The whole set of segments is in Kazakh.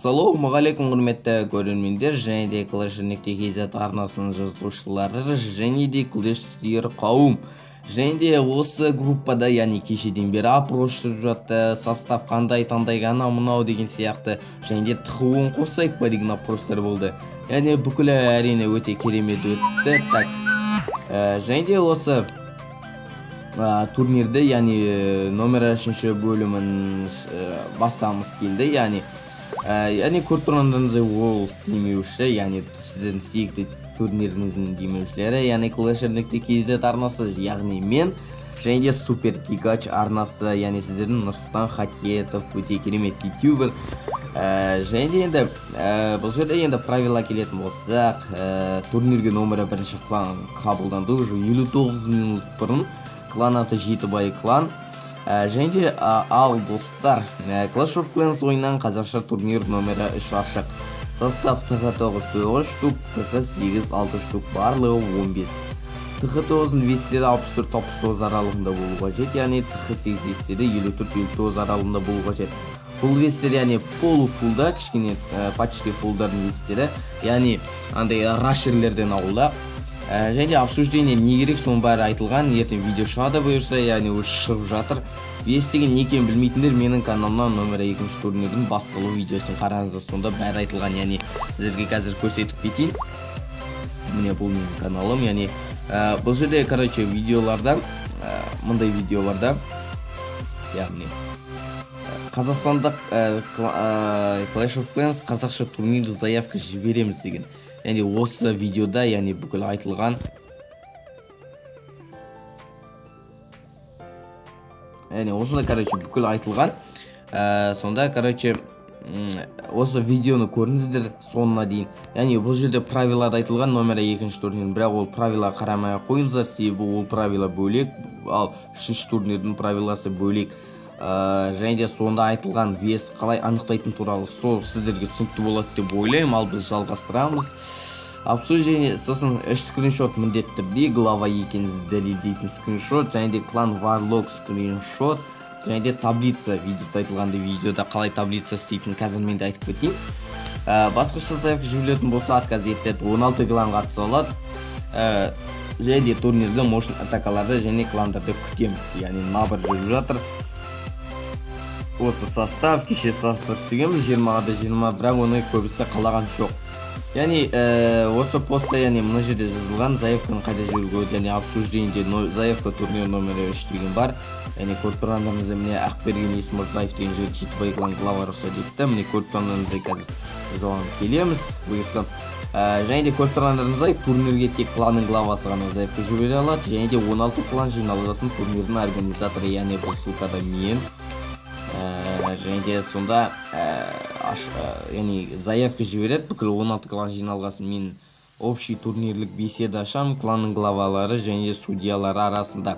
Ассалаумағалейкум, құрметті көрермендер және де Clash.kz арнасының жазылушылары және де Clash сүйер қауым. Және де осы группада, яғни кешеден бері опрос жүріп жатты, состав қандай таңдайық, анау мынау деген сияқты, және де ТХ-ын қосайық па деген опростар болды. Яғни бүкілі әрине өте керемет өтті. Так, және де осы турнирді, яғни номер 3-ші бөлімін бастағымыз келді. Яғни көріп тұрғандарыңыздай, ол демеуші, яғни сіздің сүйікті турниріңіздің демеушілері, яғни Clash.kz арнасы, яғни мен, және де Супер Гигач арнасы, яғни сіздердің Нұрсұлтан Хатетов, өте керемет ютубер. Және де енді бұл жерде енді правила келетін болсақ, турнирге номері бірінші клан қабылданды уже 59 минут бұрын. Клан аты Жетібай клан. Және де ал достар, Clash of Clans ойыннан қазақша турнир номері 3 ашық. Состав ТХ9 9 штук, ТХ8 6 штук, барлығы 15. ТХ9-ның вестері 64-69 аралығында болу қажет, яғни ТХ8 вестері 54-59 аралығында болу қажет. Бұл вестер, яғни полуфулда, кішкене почти фулдардың вестері, яғни андай рашерлерден ауылда. Және де обсуждение не керек, соның бәрі айтылған. Ертең видео шығады бұйырса, яғни уже шығып жатыр. Вес деген не екенін білмейтіндер менің каналымнан номері 2 турнирдің басталу видеосын қараңыздар, сонда бәрі айтылған. Яғни сіздерге қазір көрсетіп кетейін. Міне, бұл менің каналым, яғни бұл жерде, короче, видеоларда, мындай видео бар да, яғни қазақстандық Clash of Clans қазақша турнир заявка жібереміз деген. Яғни осы видеода, яғни бүкіл айтылған. Яғни осында, короче, бүкіл айтылған. Сонда, короче, осы видеоны көріңіздер соңына дейін. Яғни бұл жерде правилада айтылған номері 2 турнир, бірақ ол правила қарамай ақ қойыңыздар, себебі ол правила бөлек, ал 3 турнирдің правиласы бөлек. Және де сонда айтылған вес қалай анықтайтын туралы сол сіздерге түсінікті болады деп ойлаймын. Ал біз жалғастырамыз. Обсуждение, сосын 3 скриншот міндетті түрде, глава екеніңізді дәлелдейтін скриншот, және де клан варлог скриншот, және де таблица. Видеода айтылғандай, видеода қалай таблица істейтінін қазір мен де айтып кетейін. Басқаша заявка жіберілетін болса, отказ етіледі. 16 клан қатыса алады. Және де турнирде мощный атакаларды және кландарды күтеміз. Яғни набор жүріп жатыр. Осы состав, кеше состав істегенбіз, жиырмаға да жиырма, бірақ оны көбісі қалаған жоқ. Яғни осы постта, яғни мына жерде жазылған заявканы қайда жіберуге болады, яғни обсуждениеде заявка турнир номері 3 деген бар. Яғни көріп тұрғандарыңыздай, міне, Ақберген Есмұрзаев деген жігіт, Жетібай клан глава рұқсат етті. Міне, көріп тұрғандарыңыздай, қазір біз оған келеміз бұйырса. Және де көріп тұрғандарыңыздай, турнирге тек кланның главасы ғана заявка жібере алады, және де 16 клан жиналғасын турнирдің организаторы, яғни бұл ссылкада мен. Және де сонда, яғни заявка жібереді бүкіл 16 клан жиналғасын, мен общий турнирлік беседа ашамын кланның главалары және де судьялары арасында.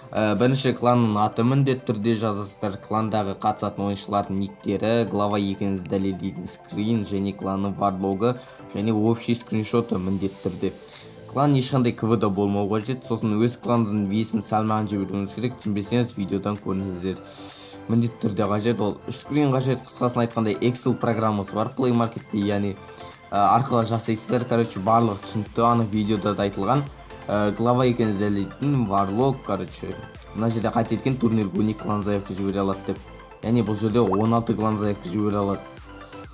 Бірінші кланның аты міндетті түрде жазасыздар, кландағы қатысатын ойыншылардың никтері, глава екеніңізді дәлелдейтін скрин және кланның варлогы және общий скриншоты міндетті түрде. Клан ешқандай КВ-да болмау қажет. Сосын өз кланыңыздың весін салмағын жіберуіңіз керек, түсінбесеңіз видеодан көріңіздер. Міндетті түрде қажет, ол үш скрин қажет. Қысқасын айтқандай, Excel программасы бар Play Marketте, яғни арқылы жасайсыздар. Короче, барлығы түсінікті, анық видеода да айтылған. Глава екенін дәлелдейтін варлог, короче, мына жерде қате еткен, турнирге 12 клан заявка жібере алады деп. Яғни бұл жерде 16 клан заявка жібере алады.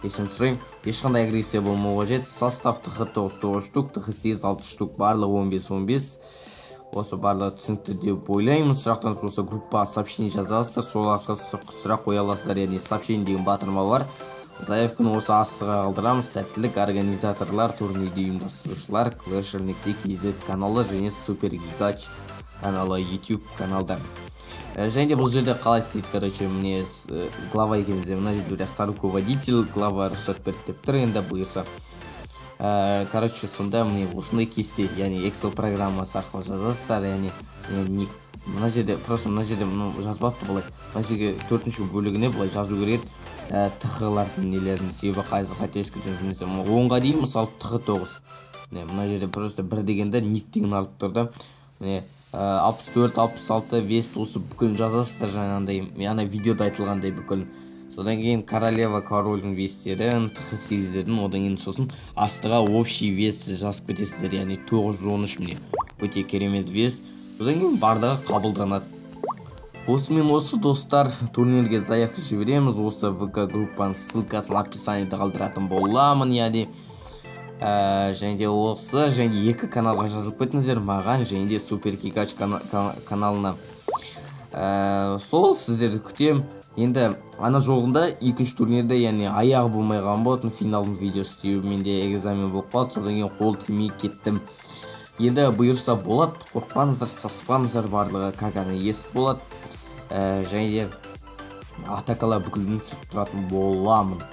Кешірім сұраймын, ешқандай агрессия болмау қажет. Состав ТХ9 9 штук, ТХ8 6 штук, барлығы 15-15. Осы барлығы түсінікті деп ойлаймын. Сұрақтарыңыз болса, группаға сообщение жазасыздар, сол арқылы сұрақ қоя аласыздар. Яғни сообщение деген батырма бар. Заявканы осы астыға қалдырамыз. Сәттілік организаторлар, турнирді ұйымдастырушылар, Clash.kz каналы және Супер Гигач каналы, YouTube каналдар. Және де бұл жерде қалай істейді, короче, міне, глава екенімізде мына жерде бір руководитель, глава рұқсат берді деп тұр енді бұйырса. Короче, сонда міне осындай кесте, яғни Excel программасы арқылы жазасыздар. Яғни ник мына жерде, просто мына жерде мынау жазбапты былай, мына жерге төртінші бөлігіне былай жазу керек еді, ТХ-лардың нелерін, себебі қазір қателесіп кетеміз. 10-ға дейін, мысалы, ТХ9. Міне, мына жерде просто бір дегенде ник деген алып тұр да. Міне, 64, 66, вес, осы бүкіл жазасыздар жаңағындай, ана видеода айтылғандай бүкіл. Содан кейін королева, корольдің вестерін, тх сегіздердің, одан кейін сосын астыға общий вес жазып кетесіздер, яғни 913, міне, өте керемет вес. Содан кейін барлығы қабылданады. Осымен осы, достар, турнирге заявка жібереміз. Осы ВК группаның ссылкасын описаниеда қалдыратын боламын, яғни және де осы, және екі каналға жазылып кетіңіздер, маған және де Супер Кикач каналына. Сол сіздерді күтем. Енді ана жолында екінші турнирде, яғни аяғы болмай қалған болатын финалдың видеосы, себебі менде экзамен болып қалды, содан кейін қол тимей кеттім. Енді бұйырса болады, қорықпаңыздар, саспаңыздар, барлығы как оно есть болады. Және де атакалар бүкілін түсіп тұратын боламын.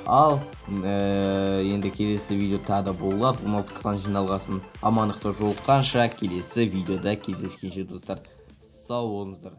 Ал енді келесі видео тағы да болады. 16 клан жиналғасын, амандықта жолыққанша, келесі видеода кездескенше, достар, сау болыңыздар.